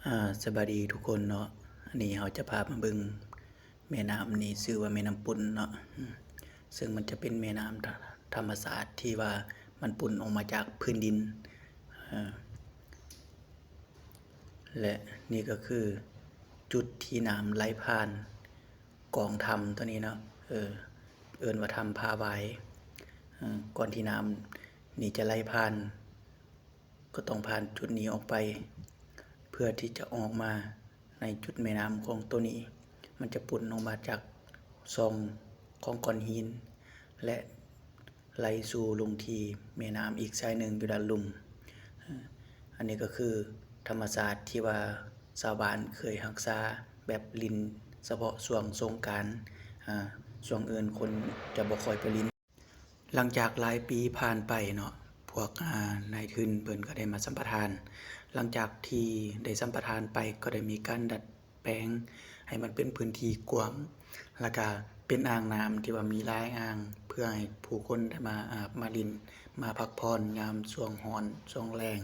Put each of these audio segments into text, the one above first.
ອ່າ ສະບາຍດີທຸກຄົນເນາະ, ອັນນີ້ເຮົາຈະພາມາເບິ່ງແມ່ນ້ຳນີ້ ຊື່ວ່າແມ່ນ້ຳປຸນເນາະ, ອືມ ເຊິ່ງມັນຈະເປັນແມ່ນ້ຳທະ ທຳມະຊາດທີ່ວ່າມັນປຸນອອກມາຈາກພື້ນດິນ ເອີ ແລະ ນີ້ກໍຄືຈຸດທີ່ນ້ຳໄຫຼຜ່ານກອງຖ້ຳຕົວນີ້ເນາະ, ເອີ ເອີ້ນວ່າຖ້ຳຜາຫວາຍ. ເອີ ກ່ອນທີ່ນ້ຳນີ້ຈະໄຫຼຜ່ານ ກໍຕ້ອງຜ່ານຈຸດນີ້ອອກໄປ ເພື່ອທີ່ຈະອອກມາໃນຈຸດແມ່ນ້ຳຂອງໂຕນີ້. ມັນຈະປຸນອອກມາຈາກຊ່ອງຂອງກ້ອນຫີນ ແລະ ໄຫຼສູ່ລົງທີ່ແມ່ນ້ຳອີກສາຍໜຶ່ງຢູ່ດ້ານລຸ່ມ. ເອີ ອັນນີ້ກໍຄືທຳມະຊາດທີ່ວ່າຊາວບ້ານເຄີຍຮັກສາແບບຫຼິ້ນສະເພາະຊ່ວງສົງການ, ອາ ຊ່ວງອື່ນຄົນຈະບໍ່ຄ່ອຍໄປຫຼິ້ນ. ຫຼັງຈາກຫຼາຍປີຜ່ານໄປເນາະ, ພວກ ອາ ນາຍທຶນເພິ່ນກໍໄດ້ມາສຳປະທານ. ຫຼັງຈາກທີ່ໄດ້ສຳປະທານໄປ ກໍໄດ້ມີການດັດແປງໃຫ້ມັນເປັນພື້ນທີ່ກວ້າງ ແລ້ວກະເປັນອ່າງນ້ຳທີ່ວ່າມີຫຼາຍອ່າງ ເພື່ອໃຫ້ຜູ້ຄົນໄດ້ມາອາບມາຫຼິ້ນ ມາພັກຜ່ອນຍາມຊ່ວງຮ້ອນ ຊ່ວງແລ້ງ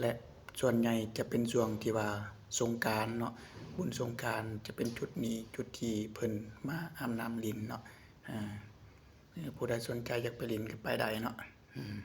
ແລະ ສ່ວນໃຫຍ່ຈະເປັນຊ່ວງທີ່ວ່າສົງການເນາະ, ບຸນສົງການຈະເປັນຈຸດນີ້ ຈຸດທີ່ເພິ່ນມາອາບນ້ຳຫຼິ້ນເນາະ. ອາ ຜູ້ໃດສົນໃຈຢາກໄປຫຼິ້ນກໍໄປໄດ້ເນາະ. ອືມ